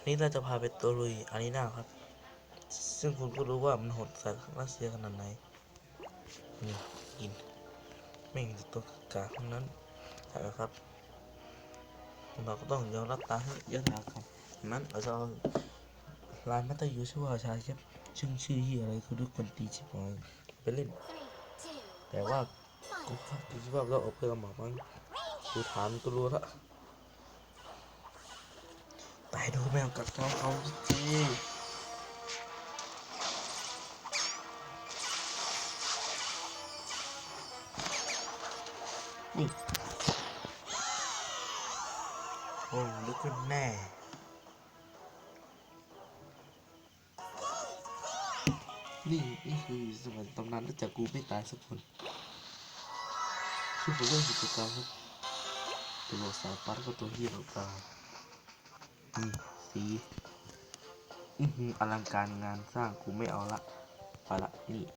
ນີ້ເຮົາຈະພາໄປຕະລຸຍອາຣີນາຄັບ ຊຶ່ງຄຸນກໍຮູ້ວ່າມັນໂຫດໃສ່ຣັດເຊຍຂະໜາດໃດ. ນີ້ ກິນແມ່ງແຕ່ຕົວກາກໆທັງນັ້ນນະຄັບ. ເຮົາກໍຕ້ອງຍອມຮັບຕາມຍະຖາກຳນັ້ນ. ເຮົາຈະເອົາລາຍມາແຕ່ຢູ່ຊື່ວ່າຊາເຈັບ ຊຶ່ງຊື່ເຫຍອະໄລຄືລູກຄົນຕີຊິບປາຍໄປຫຼິ້ນ. ແຕ່ວ່າ Three, two, one. ກູ ກູຄິດວ່າເຂົາເອົາເພື່ອມາບັງ ກູຖາມຕູລູລະ. ຕາຍດູແມວກັດເອົາເຂົາຊິ. ນີ້ ໂອ້ຍ ລຸກຂຶ້ນແນ່. ນີ້ ນີ້ຄືສະໄໝຕຳນານ ແລະ ຈາກກູໄມ່ຕາຍສັກຄົນ. ຄືເປັນເລື່ອງທີ່ຕົວເກົ່າ ຕົວຫຼວງສາຍປານກັບຕົວເຮຍຫຼວງຕາ. ນີ້ ສີ ອືຫື ອະລັງການງານສ້າງ ກູໄມ່ເອົາລະ ໄປລະ. ນີ້